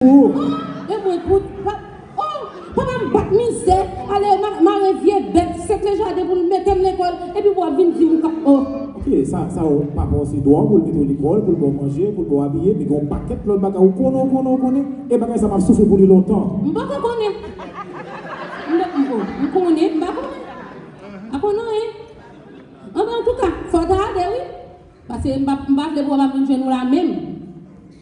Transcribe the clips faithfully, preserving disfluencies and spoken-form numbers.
Oh, e mwen pou pa, oh, papa m bat mizè, ale ma- mare vye bèt, sekle jaden pou l mete m lekòl, epi w ap vin di m ou ka, oh. Ok, sa, sa w papa w se dwa w pou l mete w lekòl, pou l ba w manje, pou l ba w abiye, epi gen yon pakèt lòt bagay ou konnen, ou konnen, ou konnen, e bagay sa m ap soufri pou li lontan. M poko konnen. M, m, oh, m konnen, m pa konnen. M pa konnen anyen. Anben, antouka, fò w ta ale, wi. Paske m pa, m pa vle papa m vin jwenn ou la menm.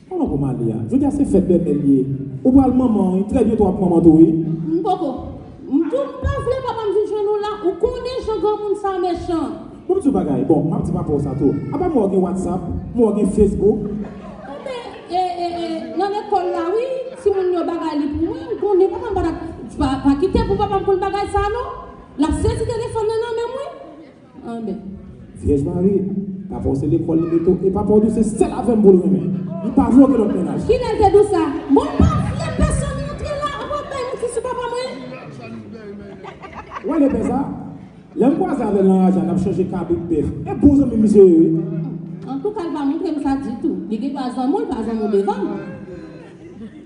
Alò pou m ale a. Jodi a se fèt bèbèl li ye. Ou pral manman, wi. Trè byento w ap manman tou, wi. M poko. M tou m pa vle papa m vin jwenn ou la. Ou konnen jan granmoun sa mechan. Bon, m di w bagay. Bon, m ap di papa w sa tou. Apa m wè w gen WhatsApp, m wè w gen Facebook. Anben, e, e, e, nan lekòl la, wi, timoun yo bagay li pou mwen. M konnen papa m pa t ap, pa, pa kite pou papa m konn bagay sa, non. L ap sezi telefòn nan nan men m, wi. Anben. Vyèj Mari, papa w se lekòl li mete w, e papa w di w se sèl avè m pou l renmen. Li pa vle w gen lòt mennaj. Kilè l te di w sa? Bon, m pa vle pèsonn rantre la, anba bay manti sou papa mwen. Ou wè lepè sa? Lè m kwaze avè l nan raja, n ap chanje kabrit bèf. E bon zanmi misye ye, wi. Antouka, l pa montre m sa ditou. Li gen dwa zanmi w, l pa zanmi w devan m.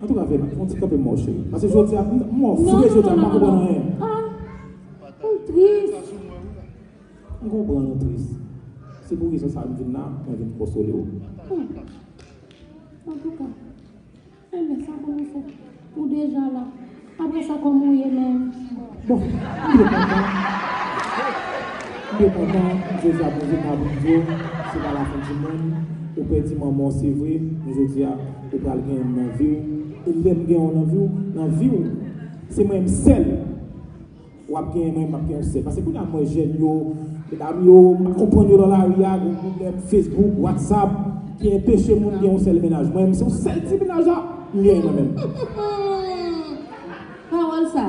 Antouka, Vena, fè yon ti kanpe m wè w, cheri. Paske jodi a, m, m wè w fre jodi a, m pa konprann anyen. Ah, m tris. M konprann ou tris. Se pou rezon sa a m vin la, mwen vin konsole w. Hmm. Antouka, enben, sa pou nou fè? Ou deja la. Apre sa, kòman w ye menm? Bon, m byen kontan. M byen kontan. Jodi a, Bondye ka pou m di w, se pa lafen di monn. Ou pèdi manman w, se vre, men jodi a, ou pral gen youn nan vi w. E lè m gen youn nan vi w, nan vi w, se mwen menm sèl. W ap genyen mwen, m ap gen yon sèl. Paske kounye a m wè jèn yo, medam yo, m pa konprann yo nan lari a, gen pwoblèm Facebook, WhatsApp, ki enpeche moun gen yon sèl mennaj. Mwen menm, se yon sèl ti mennaj la, m genyen mwen menm. Pawòl sa.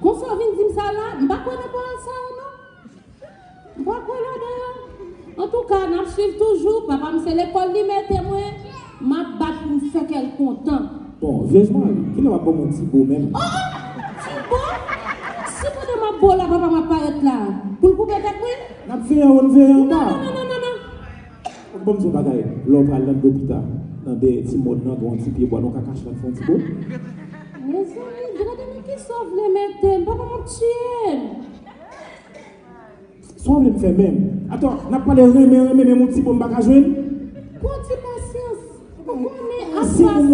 Konsa w vin di m sa la, m pa kwè nan pawòl sa yo, non. M pa kwè ladan yo. Antouka, n ap swiv toujou. Papa m se lekòl li mete mwen. M ap bat pou m fè kè l kontan. Bon, Vyèj Mari, kilè w ap ban m yon ti bo menm? Oh, oh, ti bo? Si pandan m ap bo la, papa m ap parèt la, pou l koupe tèt mwen? N ap veye anwo, n veye anba. Non, non, non, non, non, non. Bon, m di yon bagay. Lè w pral nan dlo pita, nan dèyè ti mòn nan, gen yon ti pye bwa, nou ka kache la fè yon ti bo. Mezanmi, gade nan kisa w vle mete m. Papa m ap tiye m. Sa w vle m fè menm? Atò, n ap pale renmen, renmen, menm yon ti bon m pa ka jwenn? Pran ti pasyans. Ou konnen ak pasyans,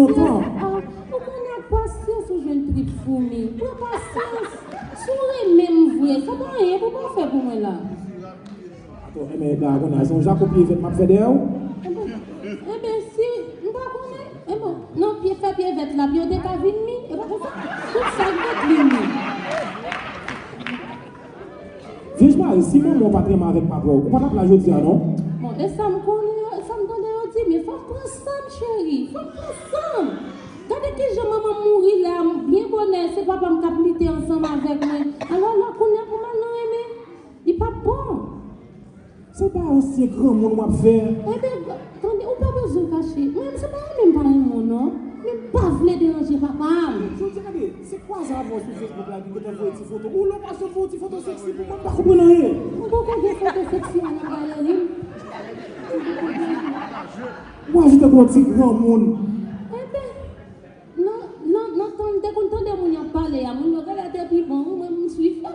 ah, ou konnen ak pasyans ou jwenn trip foumi. Pran pasyans. Si w renmen m vre, sa pa anyen pou w pa fè pou mwen la. Atò, enben, la, konnen, se yon jako pye vèt m ap fè dèyè w? Enben, enben, si, m pa konnen. Enben, nan pye, fè pye vèt la, pye w te ka vin mi, e pa konsa? Tout sa k vèt vin mi. Vyèj Mari, si manman w pa t renmen avèk papa w, ou pa t ap la jodi a, non? Bon, e sa m konnen, e sa m tande yo di, men fò m pran san m, cheri. Fò m pran san m. Gade kijan manman m mouri la, byen bonè, se papa m k ap lite ansanm avèk mwen. Alò la, kounye a pou m al nan renmen, li p ap bon. Se pa ansyen granmoun w ap fè. Enben, tande, ou pa bezwen kache. Mwen menm, se pa renmen m pa renmen w, non. Men m pa vle deranje papa m. Jodi a, gade, se kwaze avè w sou Facebook la ki gentan voye ti foto. Ou lè w pa sot voye ti foto seksi pou mwen, m pa konprann anyen. M poko gen foto seksi a nan galèri m. Ou aji tankou yon ti granmoun. Enben, nan, nan, nan tan m te konn tande moun y ap pale a, moun yo genlè te pi bon, wi, mwen, m swiv yo.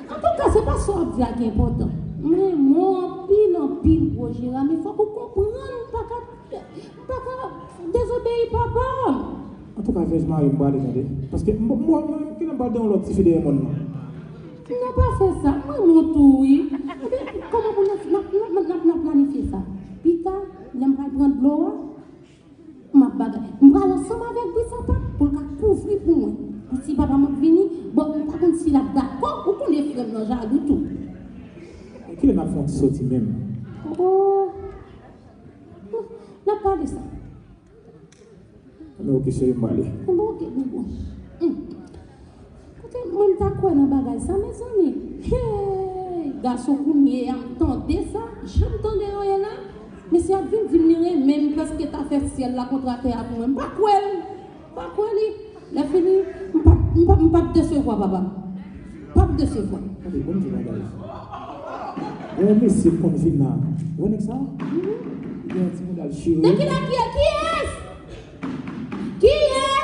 Antouka, se pa sa w ap di a ki enpòtan. M renmen w anpil, anpil, gwo Jera, men fòk ou konprann m pa ka, m pa ka dezobeyi papa m. Antouka, Vyèj Mari, m prale tande. Paske m, m, mwen, mwen, kilè m pral gen yon lòt tifi dèyè mòn nan? Non, pa fè sa. M renmen w tou, wi. Ebyen, kòman pou n ap, n ap, n ap, n ap, n ap planifye sa? Pita, lè m pral pran dlo a, m ap bagay. M pral ansanm avèk bri sapat pou l ka kouvri pou mwen. Pou si papa m ap vini, bon, m pa konn si l ap dakò, ou konnen frè m nan jalou tou. Men kilè n ap fè yon ti soti menm? Oh, n ap pale sa. Men oke, cheri, m pale. Bon, oke, bon, bon. Hmm. Kote mwen m ta kwè nan bagay sa, mezanmi? Hey! Gason kounye a m tande sa, jan m tande yo ye la. Mesye ap vin di m li renmen m, prèske ta fè syèl la kontra tè a pou mwen. M pa kwè l. M pa kwè li. Lè fini, m p ap, m p ap, m p ap desevwa papa m. M p ap desevwa. Tande, bon, m di bagay. Gen yon mesye k konn vin la. Ou wè nèg sa? Mhm. Li gen yon ti moudal chire. De ki la ki ye? Kiyès? Kiyès?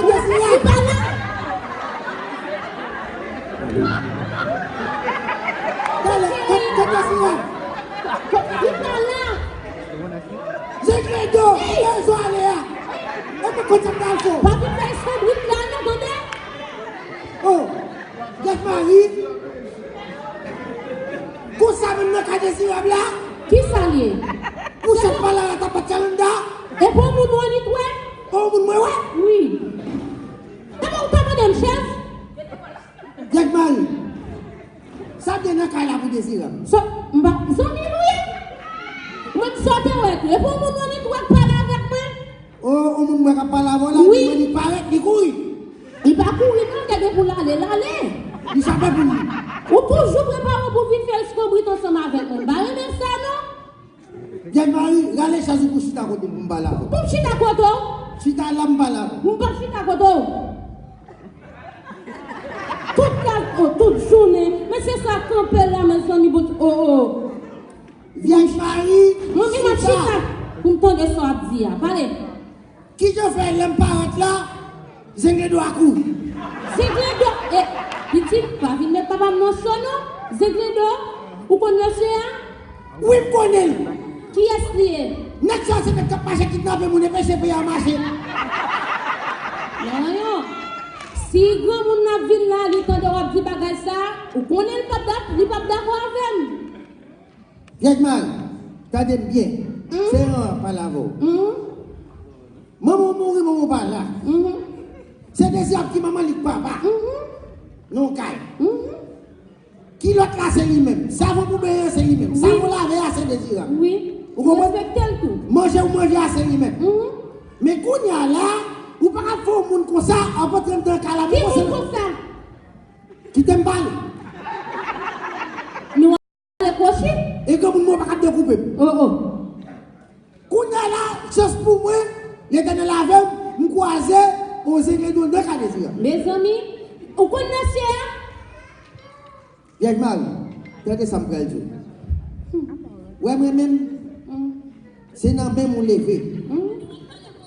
Li pa la. Talè, kot, kot Dezirab? Li pa la. Zengledo, lè zo ale a. E mwen konn sa m pral fè. Pa vin fè eskonbrit la non, tande? Oh, Jèf Mari. Konsa menm nan kay Dezirab la? Kisa l ye? Pou chèf pale a ta pa Tchalanda? E pou moun ou annik wè? Pou moun mwen wè? Wi. Epa ou ta mande m chèf? Jèf Mari. Sa gen nan kay la pou Dezirab? Sa, m pa, zanmi nou ye? Mwen m sa te wè tou. E pou moun ou annik wè k pale avèk mwen? O, yon moun mwen k ap pale avè w la, wi, li parèt, li kouri. Li pa kouri non, gade pou l ale, l ale. Li chape pou li. Ou toujou prepare w pou vin fè eskonbrit ansanm avèk mwen. M pa renmen sa non. Jèf Mari, rale chèz ou pou chita kote m pou m pale avè w. Pou m chita kote w? Chita la m pale avè w. M p ap chita kote w. Tout la, oh, tout jounen. Mesye sa kanpe la, mezanmi, bon, oh, oh. Vyèj Mari, manmi m ap chita pou m tande sa w ap di a. Pale. Kijan w fè lè m parèt la, Zengledo a kouri? Zengledo, e, pitit, pa vin met papa m nan cho non. Zengledo, ou konn mesye a? Wi, m konnen l. Kiyès li ye? Nèg sa se nèg k ap mache kidnape moun e peche peyi a mache. Nan yon. Si granmoun nan vin la, li tande w ap di bagay sa, ou konnen li p ap dak-, li p ap dakò avè m. Vyèj Mari, tande m byen. Se an pale avè w. Manman w mouri, manman w pa la. Se Dezirab ki manman, li k papa. Non kay. Kilòt la se li menm. Savon pou benyen se li menm. Savon lave a se Dezirab. Wi. Ou konprann? Respekte l tou. Manje ou manje a se li menm. Men kounye a la, ou pa ka fè yon moun konsa, ap antre anndan kay la, men konsa. Ki moun konsa? Kite m pale. Nou ale kwochi? E granmoun mwen pa ka dekoupe m. Oh, oh. Kounye a la, chans pou mwen, Letènèl avè m, m kwaze yon Zengledo nan kay Dezirab. Mezanmi, ou konn mesye a? Vyèj Mari, tande sa m pral di w. Wè mwen menm, se nan men m ou leve.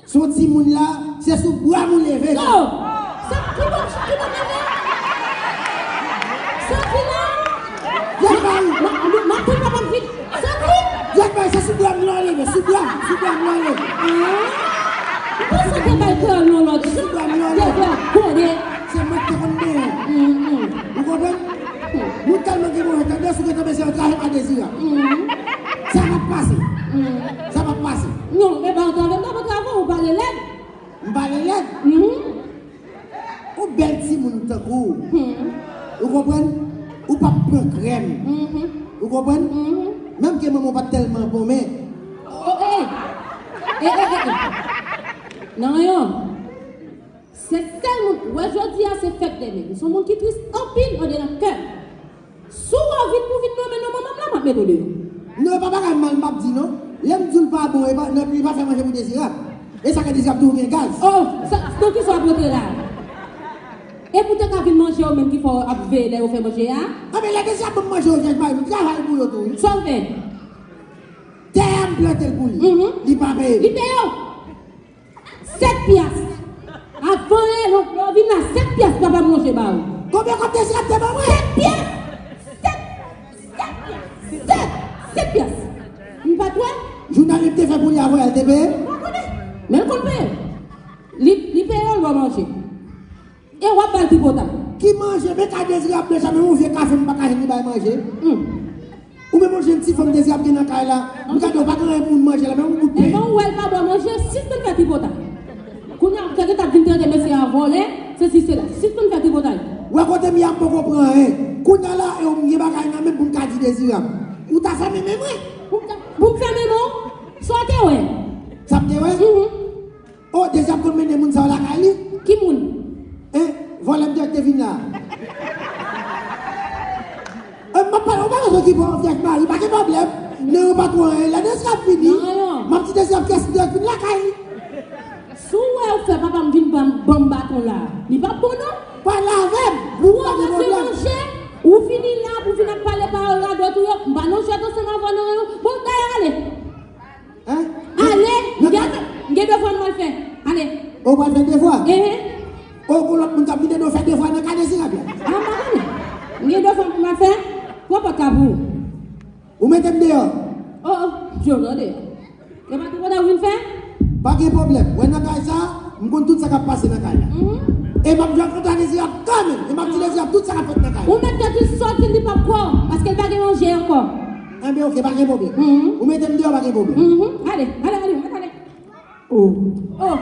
Se yon timoun la, se sou bra m ou leve. Yo! Sa, ki bò, ki bò m leve? Santi non? Vyèj Mari. Ma, ma, maten papa m vin. Santi? Vyèj Mari, se sou bra m lan leve, sou bra m, sou bra m lan leve. Ah. Ou panse te bay kreyòl yon lòt jan? Sou bra m lan leve. Te fè konnen. Se mwen ki te konn benyen. Ou konprann? Moun tèlman gen move tandans, ou gentan bezwen antrave pa Dezirab. Sa p ap pase. Sa p ap pase. Non, e pa antrave, m p ap antrave w, ou pale lèd. M pale lèd. Ou bèl timoun tankou w. Ou konprann? Ou p ap pran krèm. Ou konprann? Menm ke manman w pa t tèlman bon, men. Oh, eh! Eh, eh, eh, eh! Nan yon. Se sèl moun, wè jodi a se fèt dèmen. M se yon moun ki tris anpil andedan kè m. Si w vin pou vin nonmen non manman m la, m ap mete w deyò. Non, e pa bagay mal m ap di non. Lè m di w l pa bon, e pa, non, li pa fè manje pou Dezirab. E sa k Dezirab tou gen gaz. Oh, sa, nan kisa w ap rantre la? E pou te ka vin manje yo menm ki fè w ap veye lè yo fè manje a? Anben lè Dezirab ban m manje yo, Vyèj Mari, m travay pou yo tou, wi. Sa w fè? Tè a m plante l pou li. Li pa peye m. Li peye w. Sèt pyas. Avan lè yo vin la, sèt pyas papa m lonje ba ou. Konbyen kòb Dezirab te ban mwen? Sèt pyas! Sèt! Sèt pyas! Sèt! Sèt pyas! M pa t wè? Jounal li te fè pou li avan yè, l te peye? M pa konnen. Men l konn peye. Li, li peye w, l ba w manje. E w ap ba l tripotay. Ki manje? Men kay Dezirab nan chame yon vye kafe m pa ka jwenn li bay manje. Ou menm yon jenn ti fanm Dezirab gen nan kay la, m gade w pa gen anyen pou moun manje la, menm yon bout pen. Ebyen ou wè l pa ba w manje, sispann fè tripotay. Kounye a ou ta gentan vin trete mesye a vòlè, sesi sela, sispann fè tripotay. Wè kote m ye a m poko pran anyen. Kounye a la e w m gen bagay nan men m pou m ka di Dezirab. Ou ta fèmen men mwen. Pou m ta, pou m fèmen men w? Sa w te wè? Sa m te wè? O, Dezirab konn mennen moun sa yo lakay li? Ki moun? Hein, vòlè m dirèk te vin la. E m ap pale, ou pa bezwen ki bò Vyèj Mari, pa gen pwoblèm. Non, yo pa twò anyen. Lè Dezirab vini, m ap di Dezirab kès dirèk vin lakay li. Si w wè ou fè papa m vin ban m, ban m baton la, li p ap bon non. Pale avè m, ou pa gen pwoblèm. Ou ranmase manje, ou vini la pou vin ap pale pawòl radòt ou yo, m pa nan jwèt ansanm avè w non. Bon, dayè ale. Hein? Ale, m gen, m gen devwa m pral fè. Ale. Ou pral fè devwa? Enhen. O, gon lòt moun k ap vide do fè devwa nan kay Dezirab la. A, m pa konnen. M gen devwa pou m al fè? Pran pòt la pou ou. Ou mete m deyò. O, o, m jwe w deyò. E pa tout bagay ou vin fè? Pa gen pwoblèm. Wè nan kay sa, m konn tout sa k ap pase nan kay la. Mhm. E m ap jwe ak Dezirab kanmenm. E m ap di Dezirab tout sa k ap fèt nan kay la. Ou mèt te di sòti li p ap kwè w, paske l pa gen manje ankò. Enben, oke, pa gen pwoblèm. Mhm. Ou mete m deyò, pa gen pwoblèm. Mhm. Ale, ale, ale, ale. Oh. Oh.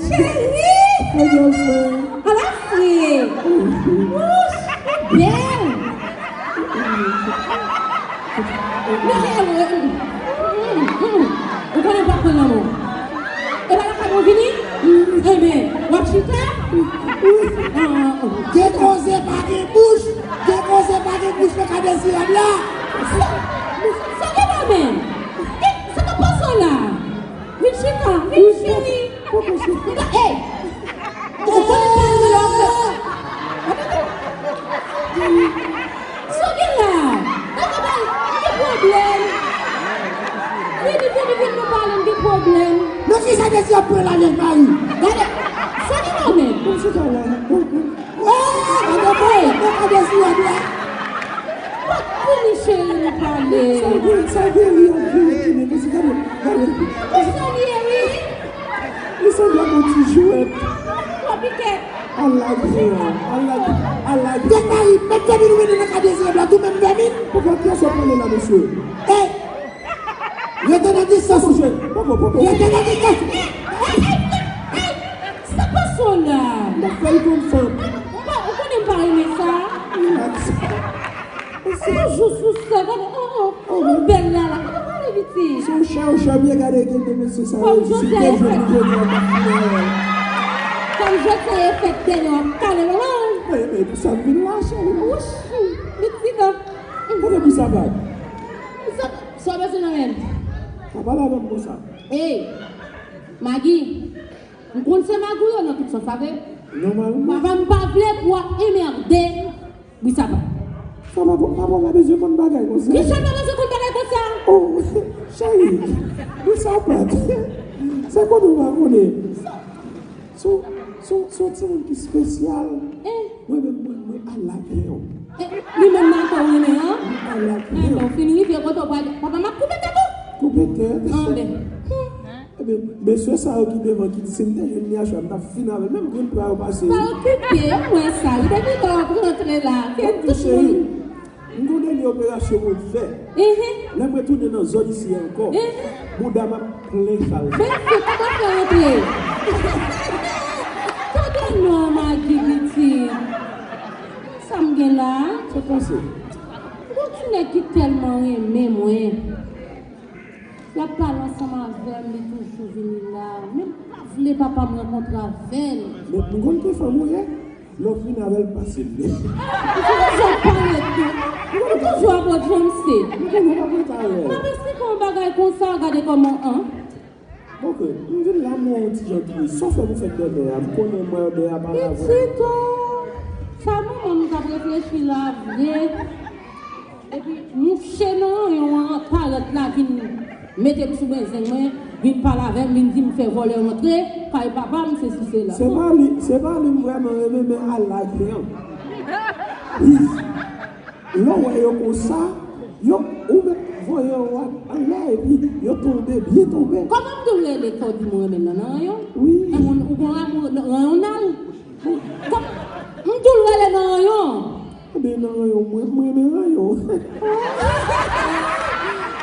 Cheri! Ala fre! Wouch! Bèl! Ou konnen pa pran lanmò. E pa lakay mwen vini? Enben, w ap chita? Gen koze pa gen bouch. Gen koze pa gen bouch nan kay Dezirab la. Sa, sa gen pa menm. Sa k ap pase w la? Vin chita, vin cheri. Ey! Ou konnen sa yo rele w fè. Sa w gen la? Ou gen pwoblèm? Vini, vini, vini, nou pale, m gen pwoblèm. Nan kisa Dezirab pran lajèj mari? Gade, sa gen la menm. Mwen chita la. Gade, gade, gade, gade, gade. Pot pou li, cheri, nou pale. Sa gen, sa gen, li ap vini, vini, vini, gade, gade. Kisa li ye, wi? Li sanble ak yon ti jwèt. Yon pikèt. Ala grenn, ala, ala grenn. Gad mari, mèt fèmin ou mennen nan kay Dezirab la, tou menm fèmin. Poukisa w pale la, mesye? Ey! Rete nan distans ou. Poko, poko, poko. Rete nan distans ou. Ey, ey, ey, ey, ey, sa pase w la? M ap fè l konn fanm. Ou pa, ou konnen m pa renmen sa. Relax. Ou jous sou sa, gade, oh, oh, oh, bèl la, la. Gade, gade, piti. Se yon chè, yon chè, byen gade, gen de mesye sa yo, se de jodi, jodi a, m ap fini avè l. Fanm jodi a, e fèt dèyè, w ap kale, non? Men, men, pou sa m vin la, cheri. Wouch, piti, non. Kote pou sa bag? Sa, sa w bezwen nan men m? Pa pale avè m konsa. Ey, Magi, m konn se Magi w ye nan tout sans, sa vre? Nòmalman. Papa m pa vle pou w ap enmède Brisa pa. Sa papa, papa w pa bezwen konn bagay konsa. Richard pa bezwen konn bagay konsa. Oh, cheri, Brisa w plat. Se konnen w pa konnen. Se, se, se yon timoun ki espesyal. Eh. Mwen menm, mwen, mwen al lakay ou. Eh, li menm nan kò w renmen an? Mwen al lakay ou. Eh, bon, fin rive kote w pral. Papa, m ap koupe tèt ou. Koupe tèt? Anben. Ebyen, mesye sa yo ki devan ki di si m te jwenn li a chwa, m t ap fin avè l. Menm grenn pwa yo pase. Pa okipe, m wè sa. Li te gentan ap rantre la. Fè tout moun. M gon dènye operasyon mwen fè. Ehe. Lè mwen tounen nan zòn isi a ankò, ehe, bouda m ap plen chalè. Mesye, kòman fè rantre? Tande non, Magi pitit. Sa m gen la? Sa k pase? Gon ti nèg ki tèlman renmen mwen. L ap pale ansanm avè m, li toujou vini la. Men m pa vle papa m rankontre avè l. Men m konn ki fanm ou ye. Lè w fin avè l, pase m. Ou toujou ap pale tou. Ou toujou ap ranse. M konnen w ap ranse avè l. M ap esplike w yon bagay konsa, gade kòman, an. Bon, ke m vin la, m wè w yon ti jan tris. Sa w fè pou fèt dèyè a? M konnen m wè w dèyè a pa la vre. Pitit, o. Sa manman m t ap reflechi la vre. Epi mouche nan ranyon an parèt la vin mete m sou benzen mwen, vin pale avè m, vin di m fè vòlè rantre kay papa m, sesi sela. Se pa li, se pa li m vrèman renmen, men al lakay an. Wi. Lè w wè yo konsa, yo, ou mèt voye yo anlè epi yo tonbe, byen tonbe. Kòman m tou rele Tòdi mwen renmen nan, nan ranyon? Wi. E moun, ou gon amou nan ranyon nan? Kòm, m tou rele nan ranyon. Ebyen, nan ranyon mwen, mwen renmen ranyon.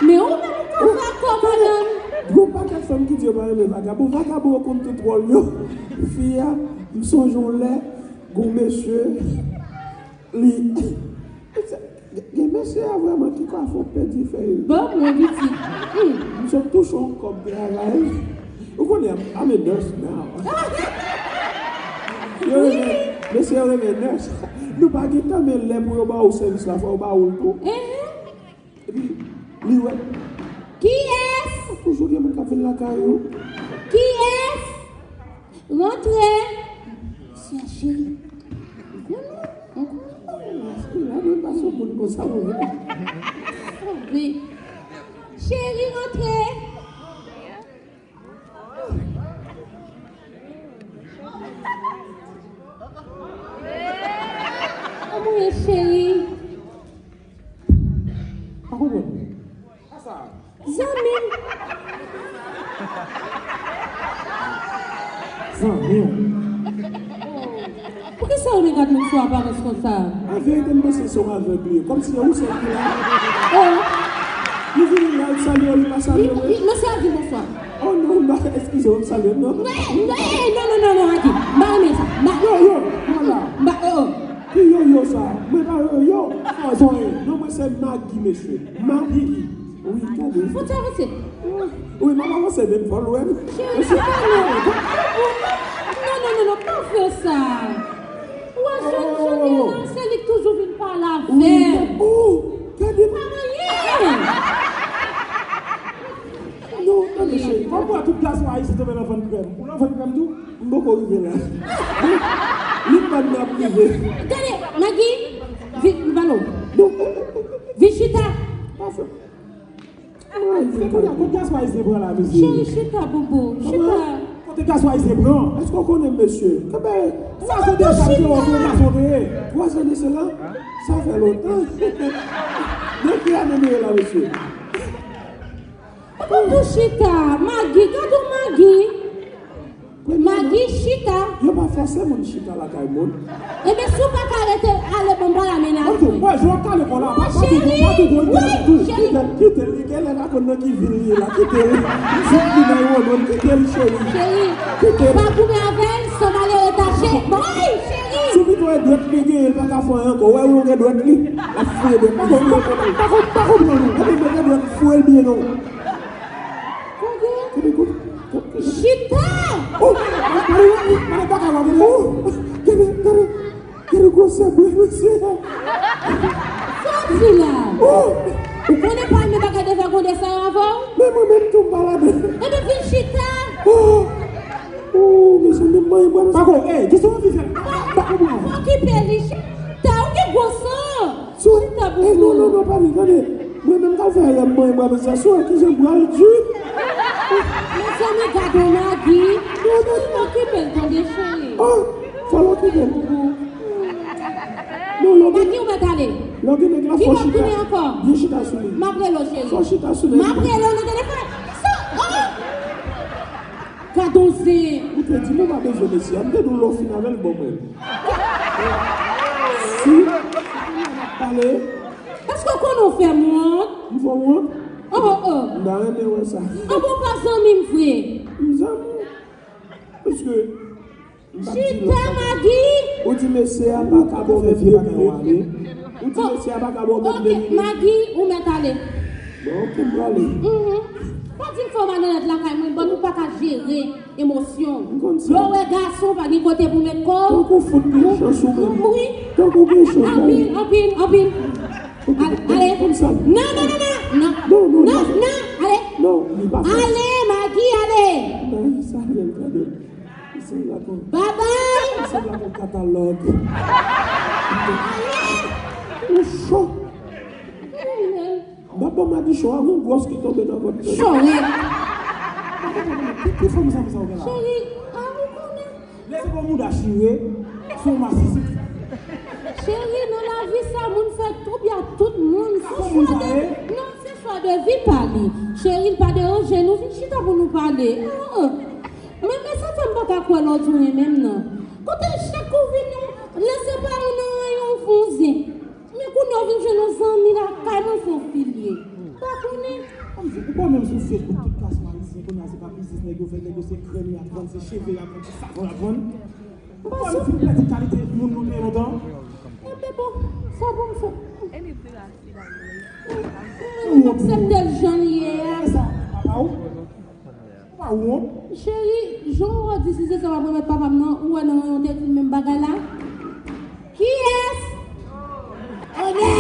Men ou menm ou ka fè kò madanm. Gon pakèt fanm ki di yo pa renmen vagabon. Vagabon yo konn tout wòl yo. Fi a, m sonje yon lè, gon mesye, li, gen mesye a vrèman ki ka fè w pèdi fèy. Bon, mwen pitit. Hmm. M sot touche yon kòb travay. Ou konnen, I'm a nurse now. Yo renmen, mesye yo renmen nurse. Nou pa gen tan, men lè pou yo ba ou sèvis la, fò yo ba ou l tou. Ehe. Epi, li wè. Kiyès? Toujou gen moun k ap vin lakay ou. Kiyès? Rantre. Sè cheri. Ou konnen, ou konnen. Espri la, mwen pa sou moun konsa, mwen. Sanble. Cheri, rantre. Zanmi w. Poukisa w vin gad moun sou aparans konsa? An verite, m panse se yon avèg li ye. Kòmsi se ou sèl ki la. Oh. Li vini la, li salye w, li pa salye w. Mesye a di bonswa. Oh non, m pa, eskize w, m salye w, non. Non, non, non, non, Maggie. M pa renmen sa. M pa, yo, yo, vwala. M pa, oh, oh. Ki yo, yo sa? Mwen pa yo, yo. Non, mwen se Maggie, mesye. Maggie. Wi, gade. Fò ti avanse. Wi, m ap avanse menm, fò l wè m. Cheri, chita non. Non, non, non, non, pa fè sa. Ou wè jèn, jèn la, se li k toujou vin pale avè m. Oh, gade. Pa anyen. Non, tande cheri. Kòm ou wè tout gason ayisyen tonbe nan vann krèm. Ou nan vann krèm tou? M poko rive la. Li m bann nan ap rive. Gade, Maggie, vi-, m pale w. Non. Vin chita. Pa fè. Ay, se kote, kote gason ayisyen pran la, mesye? Cheri, chita, boubou, chita. Kote gason ayisyen pran? Èske w konnen m, mesye? Sa se de sa, se yon gason te ye. Twa zan de sela? Sa fè lontan. Nan ki ane nou ye la, mesye? Boubou, chita, Maggie, gade w, Maggie. Maggie, chita. Yo pa fòse moun chita lakay moun. Ebyen, si w pa ka rete, ale, bon, m pral amenaje w. Mwen, jan w ap kale kò la, pa, pa tou gon, pa tou gon, wi, cheri. Kite l, kite l, li genlè pa konn nan ki vil li ye la, kite l. Li sot vin nan yon lòt, kite l, cheri. Cheri, kite l. Pa goumen avè l, san malere tache. Bay, cheri. Si w pito e dwèt li genyen, li pa ka fè anyen ankò. Wè, ou gen dwèt li. L ap fouye dwèt li. Pa konn, pa konn, pa konprann ou. Epi mete dwèt, fouye l byen non. Chita! Oh, gade, gade, gade bagay la, gade. Oh, gade, gade, gade gwosè bwè misye. Sa w di la? Oh! Ou konnen pa renmen bagay de vagabon sa yo avè w? Men mwen menm tou m pa ladan. Ebyen vin chita. Oh! Oh, mezanmi, m manyen bwè misye. Pako, eh, kisa w anvi fè? Pa, pa, pa, pa okipe li, chita, ou gen gwo san. Sou, chita, eh, non, non, non, pa vin, tande. Mwen menm k ap fè rèm mwen, mwen, mwen, sa sou kijan bral di. Mezanmi, gade w, Maggie. Non, non, non. Okipe l, tande, cheri. Oh, fò l okipe l. Non, lè w gen, Maggie, ou mèt ale. Lè w gen nèg la, fò chita. Vin ankò. Vin chita sou li. M ap rele w, cheri. Fò chita sou li. M ap rele w nan telefòn. Sa, oh! Gade w zen. Ou te di m ou pa bezwen mesye a. M te di w lè w fin avè l, ban mwen l. Si. Pale. Èske w konnen w fè m wont? M fè w wont? Oh, oh, oh. M ta renmen wè sa. Anben w pa zanmi m vre. M zanmi w. Paske m pa di lòt bagay. Chita, Maggie. Ou di mesye a pa ka ba w menm de minit. Ou di mesye a pa ka ba w menm de minit. Ok, Maggie, ou mèt ale. Bon, ok, m prale. Mhm. Pa di m fè w malonèt lakay mwen, bon, nou pa ka jere emosyon w. M konn sa. Lè w wè gason, pa gen kote pou met kò w. Tankou fout gen chans ou menm. Wi. Tankou gen chans ou menm. Anpil, anpil, anpil. Ok, ale, ale. M konn sa. Non, non, non, non, non. Non, non, non, non, non, ale. Non, li pa fè. Ale, Maggie, ale. Nan sa, gade. Li sanble ak yon, bye bye. Li sanble ak yon katalòg. Ale. Ou cho. M ap ban Maggie cho a, gon gwòs ki tonbe nan vant mwen. Chore. Ki, ki fòm zanmi sa w gen la? Cheri, a ou konnen. Lè se pou mouda chire, se yon masisi. Cheri, nan lavi sa, moun fè tout byen ak tout moun. Se chwa de, non, se chwa de vi pa li. Cheri, l pa deranje nou, vin chita pou nou pale. Ah, ah. Men, men sa fè m pa ka kwè lè w di w renmen m nan. Kote chak kou w vini, lè se pa ou nan ranyon w fè w zen. Men kounye a w vin jwenn yon zanmi lakay mwen, se yon filye. Pa konnen. Kòmsi ou pa menm sou Facebook, tout gason ayisyen kounye a se pa biznis nèg yo fè, nèg yo se krèm y ap vann, se cheve y ap vann, se savon y ap vann. Ou pa menm fin pèdi kalite moun nou te ye lontan. Enben bon, sa bon fè. Ou aksepte l jan l ye a. Sa, papa w. Ou pa wont? Cheri, jan w di si se sa w ap remèt papa m nan, ou wè nan yon te di menm bagay la? Kiyès? Onè!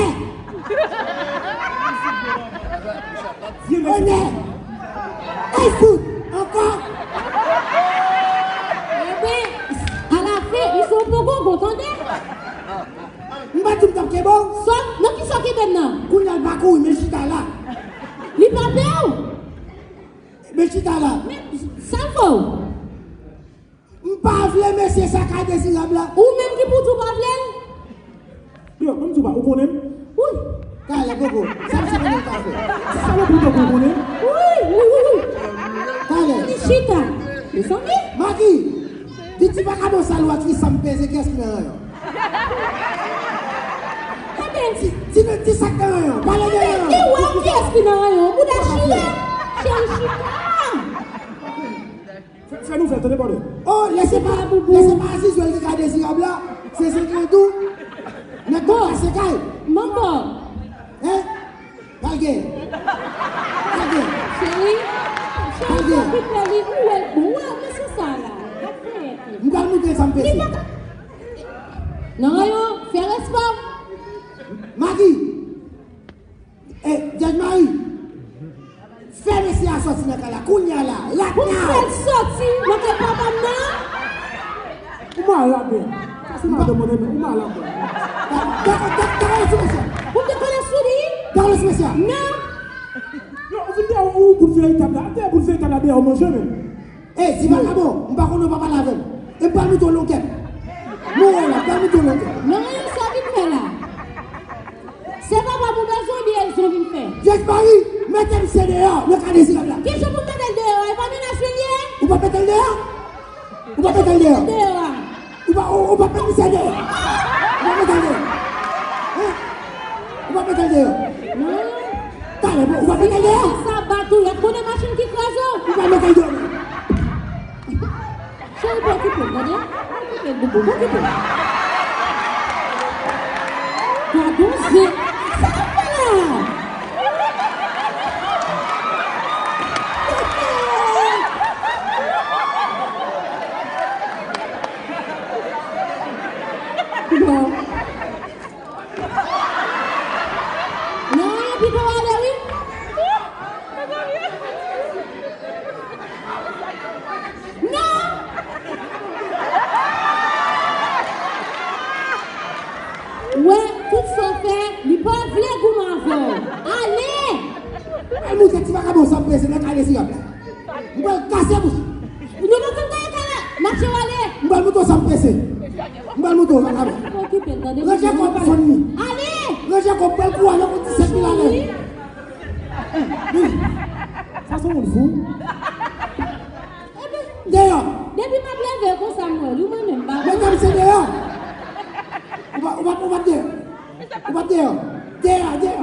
Onè! Ay fout! Ankò! Enben, alafen, misye w poko bon, tande? M pa di m t ap kenbe w. Sòt, nan kisa w kenbe m nan? Kounye a l pa kouri, men chita la. Li pa pè w? Men chita la. Men, sa l fè w? M pa vle mesye sa k a Dezirab la. Ou menm ki pou di w pa vle l? Yo, ban m di w ba, ou konnen m? Wi. Talè, Gogo. Sa misye konnen l ka fè. Ti salopri poko konnen. Wi, wi, wi, wi. Talè. Li chita. Mezanmi. Magi, di ti vakabon sa l wè ki sa m peze, kiyès ki nan ranyon? Enben, di, di, di sa k nan ranyon. Pale de ranyon. Li wè kiyès ki nan ranyon. Bouda chita. Cheri chita. Fè, fè nou fè, tande, pale. Oh, lè se pa, lè se pa Azizwèl ki ka dezirab la, se Zenglen tou. Nèg yo kase kay. Manbo. Hein? Pral gen. Pral gen. Cheri, cheri, pral gen. Okipe li, ou wè l bon. Ou wè mesye sa la. M pral montre sa m peze. Li pa ka. Non, non, fè respè w. Magi. Eh, Judge Marie, fè mesye a sòti nan kay la, kounye a la, right now! Pou m fè l sòti nan kay papa m nan? Ou malad, men. Sa se madanm mwen, men ou malad, men. Dakò, dakò, dakò, sou mesye a. Pou m dekole sou li? Dakò, sou mesye a. Non. Yo, ou vin dèyè ou bout veritab la. Dèyè bout veritab la, dèyè ou manje, men. Ey, ti vakabon, m pa konnen w pa pale avè m. E m pral montre w longè m. Mwen wè w la, m pral montre w longè m. Non, e sa w vin fè la. Se papa m ou bezwen oubyen ègz ou vin fè? Judge Marie, mete misye deyò, nan kay dezirab la. Kijan pou m mete l deyò a? E pa mennaj li l ye? Ou p ap mete l deyò? Ou p ap mete l deyò? Deyò a. Ou pa, ou, ou p ap mete misye deyò? Ou p ap mete l deyò? Hein? Ou p ap mete l deyò? Non. Talè, ou p ap mete l deyò? Sa bat ou, y ap konnen machin ki kraze w. Ou p ap mete l deyò, non. Cheri, pa okipe l, tande? Pa okipe l, boubou, pa okipe l. Gad on zen. Sa k ap fè la? Bon. Non, pito ale wi. Non! Wè, tout sa w fè, li pa vle goumen avè w. Ale! Al montre ti vakabon sa m peze nan kay dezirab la. M pral kase bouch. Nou pa konn kay kay la. Mache w ale. M pral montre w sa m peze. M pral montre w, vakabon. Okipe l, tande. Ranje kò w fann li. Ale! Ranje kò w, pral kou ale pou disèt mil alè. Wi. Sa se yon moun fou. Ebyen, deyò. Depi m ap leve konsa m wè l, ou mwen menm, ba. Medam, se deyò. Ou pa, ou pa, ou pa deyò. Ou pa deyò. Deyò, deyò.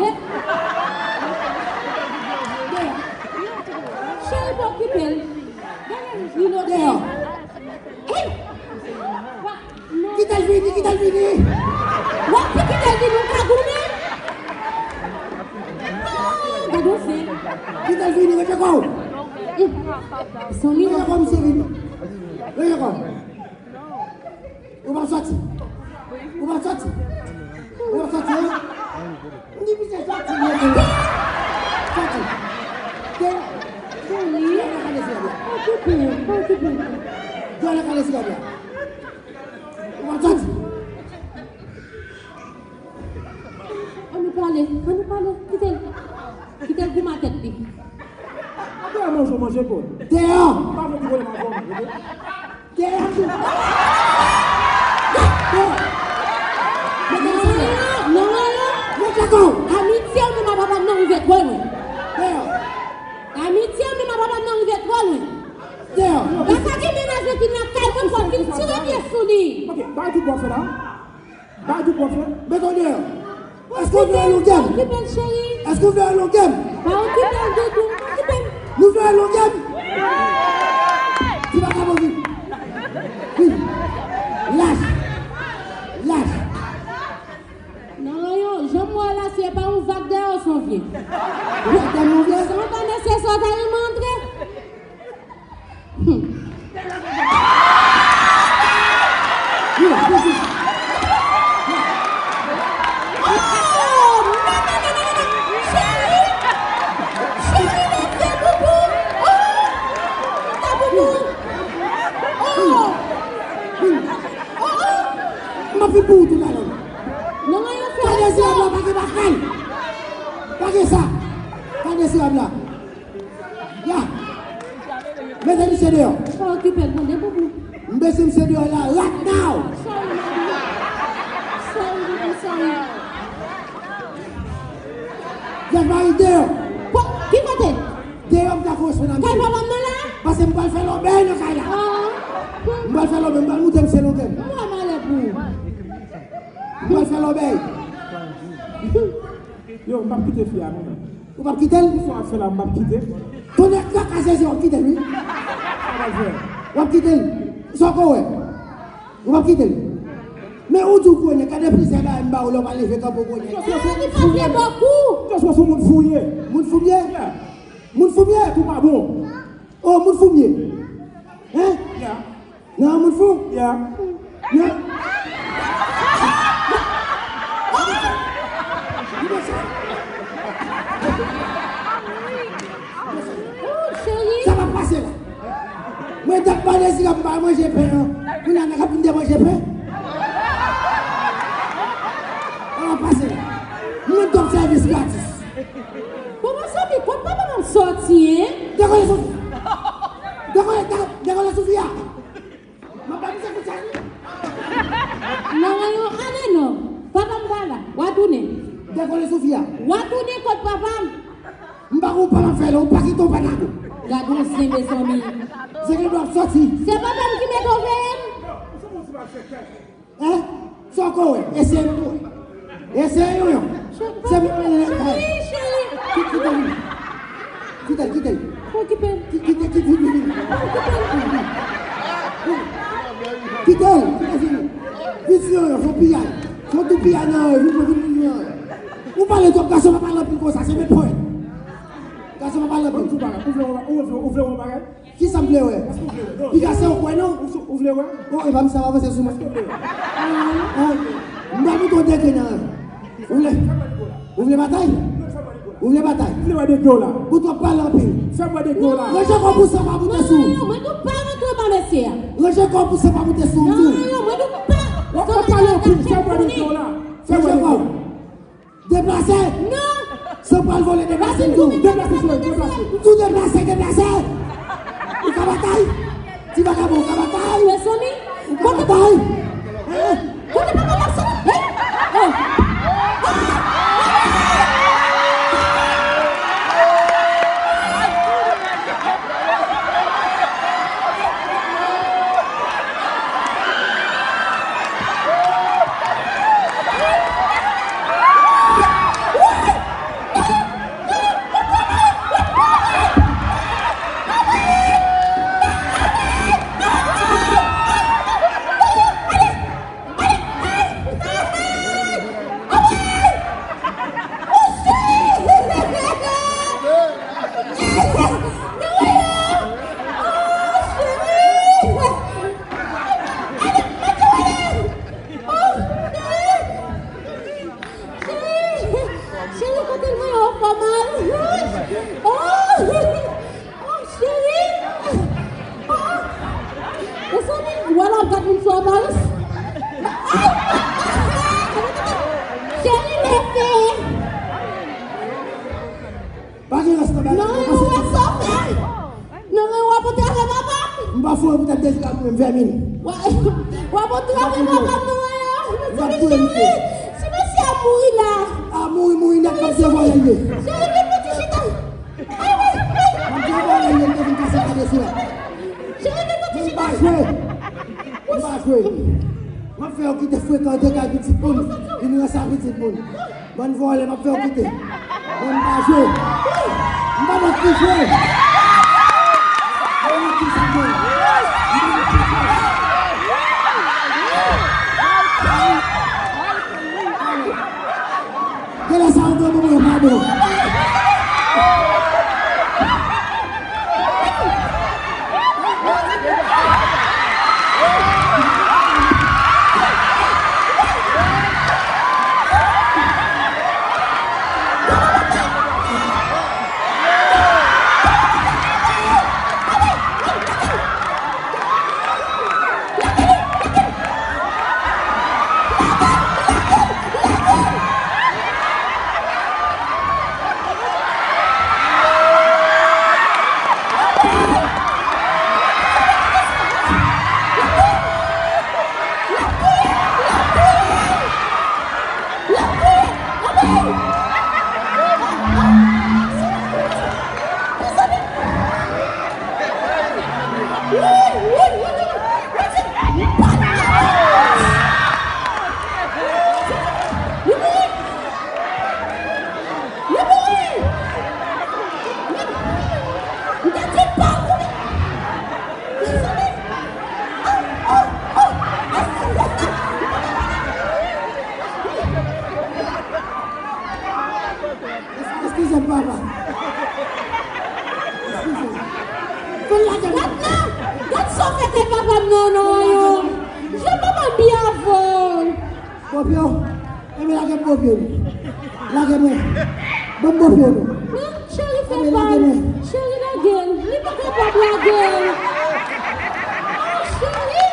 Deyò. Cheri, pa okipe l. Gade, li note. Deyò. Hey! Kite l vini, kite l vini. W ap di kite l vini, ou ka goumen? Oh, gade w fè. Kite l vini, rete kò w. Hum. Sonny. Rete kò w, misye vini. Rete kò w. Ou p ap sòti. Ou p ap sòti. Ou p ap sòti, hein? M di misye sòti, men. Sòti. Sonny. Okipe, okipe. Jwenn nan kale sirèt la. Ou pa sòti. Ann nou pale, ann nou pale. Kite l. Kite l goumen tèt li. Apre manje, manje, bon. Deyò. Pa vle di vòlè nan zòn, ok? Deyò. Deyò. Non, non, non. Mete kò w. Amitye w menm a papa m nan rive twò lwen. Deyò. Amitye w menm a papa m nan rive twò lwen. Deyò. Papa gen mennaj mwen ki nan kay mwen, fò m vin tire pye sou li. Ok, bay tout bò fè la. Bay tout bò fè. Mete w deyò. Èske w vle longè m? Pa okipe l, cheri. Èske w vle longè m? Pa okipe l ditou. Pa okipe l. Nou vle longè m? Ti vakabon vin. Vin. Lach. Lach. Non, non, non, jan m wè w la, se pa yon vag dèyè w, se yon vye. Yon vag dèyè m, yon vye? San pa nesesè, w ta renmen antre. Hum. Yo, yo, yo. Oh, non, non, non, non, non, non. Cheri. Cheri, leve, boubou. Oh, ta boubou. Oh. Oh, oh. M ap vin pou ou toutalè. Non, non, yo fè sa. Gade zye la, pa gen bagay. Pa gen sa. Gade zye la. Ya. Mete misye deyò. Pa okipe l, tande, boubou. M bezwen misye deyò la, right now. Sorry, my dear. Sorry, baby, sorry. Djaj Mari deyò. Ki kote? Deyò, m ta koresponn a misye. Kay papa m nan la? Paske m pral fè lòbèy nan kay la. M pral fè lòbèy, m pral montre misye lontan. M wè malè pou ou. M pral fè lòbèy. Yo, m p ap kite fi a non. Ou p ap kite l? Sa w ap fè la, m p ap kite. Tonnè kaka Jezi, w ap kite l wi. Sa w ap fè? W ap kite l. Sa w ko wè? Ou p ap kite l. Men ou di w konnen, gade plizyè bagay m ba ou lè w pa leve kanpe w konnen. Li pa vle bòkou. Just was moun fouye. Moun fouye? Yeah. Moun fouye? Tou pa bon. Oh, moun fouye. Hein? Yeah. Non, moun fou? Yeah. Non. Oh, cheri. Sa pa pase la. Mwen t ap ba Dezirab m pa manje pen an. Kounye a nèg ap vin de manje pen. Sa pa pase la. Mwen t ap sèvis gratis. Bon, mezanmi, kot papa m ap sòti, en? Dekole sou fi a. Dekole, de-, dekole sou fi a. M ap ba misye kout chèz wi. Nan yon ane non. Papa m pa la. W a tounen. Dekole sou fi a. W a tounen kot papa m. M pa gon pa m ap fè la, ou pa kite w pa nago. Gad yon zen, mezanmi. Zen gen dwa ap sòti. Se papa m ki mete w veye m? Hein? Sa w ko wè? Eseye nou tou. Eseye yon yon. Se mwen, mwen, mwen. Cheri, cheri. Ki-, kite l vini. Kite l, kite l. Okipe l. Ki-, kite, kite l vini. Kite l, kite l vini. Vin si yon yon, se yon piyay. Se yon tou piyay nan yon, vin, vin, vin, vin. Ou pale twòp, gason pa pale anpil konsa, se met pwen. Gason pa pale anpil. Ou vle, ou vle, ou vle, ou vle yon bagay? Kisa m vle wè? Piga se ou kwè non? Ou vle wè? Oh, e pa m sa w avanse sou mwen. Hein? M pa montre w degre nan. Ou vle? Ou vle batay? Ou vle batay? M vle wè degre w la. Ou twòp pale anpil. Fè m wè degre w la. Ranje kò w pou san pa moute sou ou. Non, mwen tou pa rantre pa mesye a. Ranje kò w pou san pa moute sou ou. Non, mwen tou pa. W ap pale anpil, fè m wè degre w la. Fè m wè degre w la. Deplase! Non! San pral vole, deplase m di w. Deplase, cheri, deplase. M di w deplase, deplase! Ou ka batay? Ti vagabon, ou ka batay? Mezanmi, ou ka batay? Hein? Kote papa m ap soti? Hein? Oh! Cheri, kote l voye w fè mal? Oh! Oh, cheri! Ah! Mezanmi, w al ap gad moun sou aparans. Cheri, leve! Pa gen rès nan bagay. Non, w ap sove! Non, w ap antre avè papa m! M pa foure poutèt Dezirab mwen menm, vèmin. W ap antre avè papa m, non, w ap touye misye. Si mesye a mouri la. A mouri, mouri nèt, m ap devore l ye. Cheri, vin pou ti chita. M ap devore l ye, m te vin pase gade sou la. Cheri, vin pou ti chita. M pa jwe. M pa jwe. M ap fè yo kite frekante kay pitit moun. Vin ranse a pitit moun. Bann vòlè, m ap fè w kite. Mwen m pa jwe. M pa nèg ki jwe. Mwen m ki sa jwe. M pa nèg ki jwe. Genlè sa ou pran pou mwen, pa bon. Eskize m, papa. Eskize m. Fè l lage men. Gad sa w fè tèt papa m nan, non, yo. Jan papa m byen avè w. Bòpye w. Enben, lage m bòpye nou. Lage mwen. Ban m bòpye nou. Non, cheri, fè pa l. Cheri, lage l. Li pa kapab lage l. Cheri.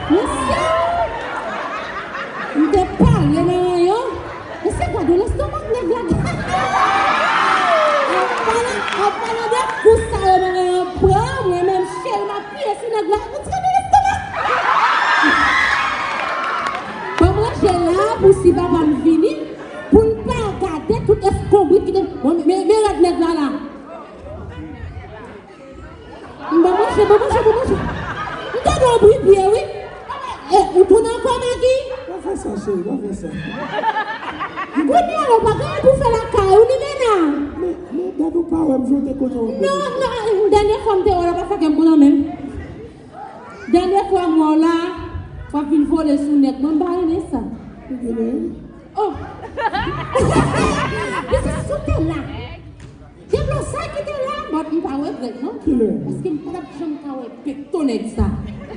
Mesye, m te pale nan ranyon. Mesye, gade lestomak nèg la. An palan, an palan de kou sa yo nan ranyon pran, mwen menm cheri m ap piye sou nèg la. Ou tande lestomak? Ban m ranje la pou si papa m vini, pou l pa gade tout eskonbrit ki te, bon, men, men rad nèg la la. M ban manje, ban manje, ban manje. M tande yon bri pye, wi. E, ou tounen ankò, Magi? Pa fè sa, cheri, pa fè sa. Kounye a la, ou pa gen anyen pou fè lakay ou, ni Mena. Men, men, gad ou pa wè m jwe te kote w. Non, non, dènye fwa m te wè w la, pa fè kè m kontan menm. Dènye fwa m wè w la, w ap vin vole sou nèg. Mwen, m pa renmen sa. Ou gen anyen? Oh! Mesye, si w te la. Gen blòsay ki te la, but m pa regrèt, non. Kilè? Paske m pa t ap janm ka wè pekto nèg sa.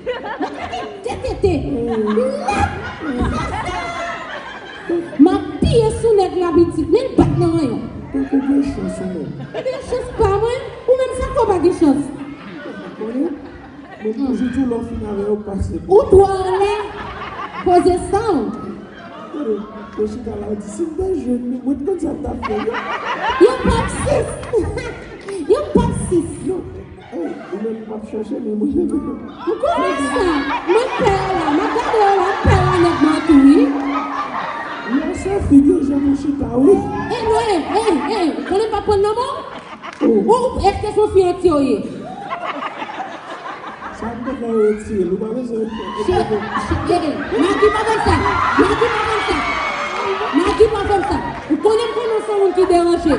Mwen gade de tete. Lèd! M ap piye sou nèg la, pitit, men l bat nan ranyon. Tankou gen chans ou menm. Ou gen chans pa mwen, ou menm sa k fè w pa gen chans. Konnen? Men m toujou di w lè w fin avè yo, pase. Ou twò anlè. Poze san w. Gade, yo chita la, yo di, "Si m te jwenn li, mwen t konn sa m t ap fè, yo." Yo p ap sis. Yo p ap sis. Yo, hey, ou menm m ap chèche, men mwen. M konnen sa. Mwen pè yo la. M ap gade yo la, m pè yo nètman tou, wi. Lè se figi jan pou chita, wi. E non, e, e, e, konnen m p ap pran nan men w? Ou, èske se yon fi antye w ye? Sa m te fè yo retire l, ou pa bezwen. Che, che, eh, eh, Magi pa konn sa. Magi pa konn sa. Magi pa konn sa. Ou konnen m konnen w se yon moun ki deranje.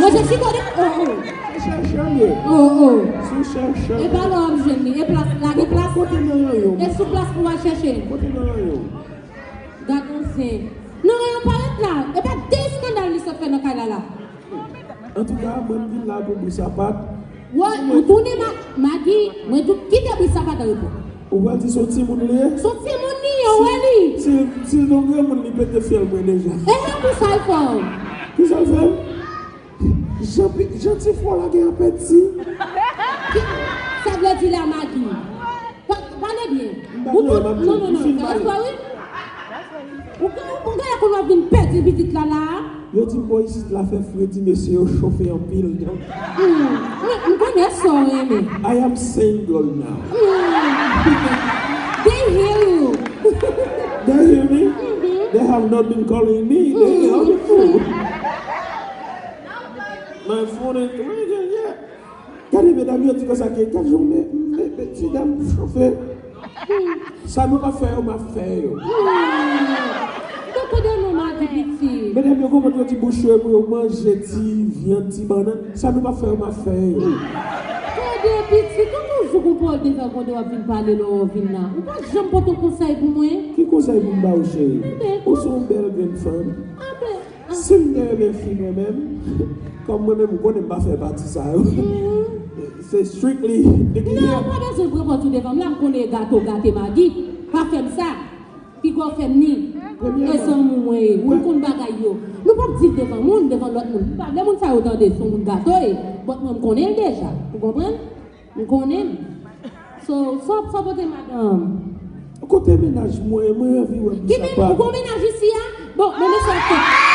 Ranje chita w de, oh, oh. Se chèche l ye. Oh, oh. Se chèche l. E pa la w ap jwenn li. E plas, lage plas. Kote nan ranyon? E sou plas pou w al chèche. Kote nan ranyon? Gad yon zen. Nan ranyon parèt la. E pa de eskandal li sot fè nan kay la la. Antouka, mwen m vin la pou bri sapat. Wè, ou tounen Ma-, Magi, mwen tou kite bri sapat an repo. Ou pral di se yon timoun li ye? Se yon timoun li ye, ou wè li. Si, si l te yon granmoun, li pete fyèl mwen deja. E sa pou sa l fè w? Ki sa l fè m? Jan pi, jan ti fò lage apeti. Ki, sa vle di la, Magi? Pa, pale byen. M pa pale, m ap di, non, non, m fin pale. Ou, ou, ou gade kounye a w ap vin pèdi pitit la la a. Yo di m bò isit la fè fredi, mesye yo chofe anpil, donk. Hmm. Mwen, m konnen sa w renmen. I am single now. Hmm. They hear you. They hear me? Mm-hmm. They have not been calling me. They hear me too. My phone is ringing, yeah. Gade medam yo di konsa ke gad jan men, men, men ti dam chofe. Sa nou pa fè yo, m ap fè yo. Donk, tande non, Magi piti. Medam yo konprann yo di bouch yo pou yo manje ti vyann, ti bannann. Sa nou pa fè yo, m ap fè yo. Tande piti, tou toujou gon pawòl devan konde w ap vin pale lè w vin la. Ou pa janm pote yon konsèy pou mwen? Ki konsèy pou m ba w, cheri? Ou se yon bèl grenn fanm. Anben, Si m te renmen fi mwen menm, kòm mwen menm, ou konnen m pa fè pati sa yo. Se strictly nigga. Non, ou pa bezwen pran pòz ou devan m la, m konnen e gato w gate Magi. Pa fè m sa. Piga w fè m ni. E zanmi w mwen ye. Ou konn bagay yo. Nou p ap di l devan moun, devan lòt moun. M pa vle moun sa yo tande se yon moun gato ye. But mwen, m konnen l deja. Ou konprann? M konnen l. So, sa w ap sapote madanm? Kote mennaj mwen? Mwen anvi wè bri sapat. Ki men-, ou gon mennaj isi a? Bon, men mesye ap fè.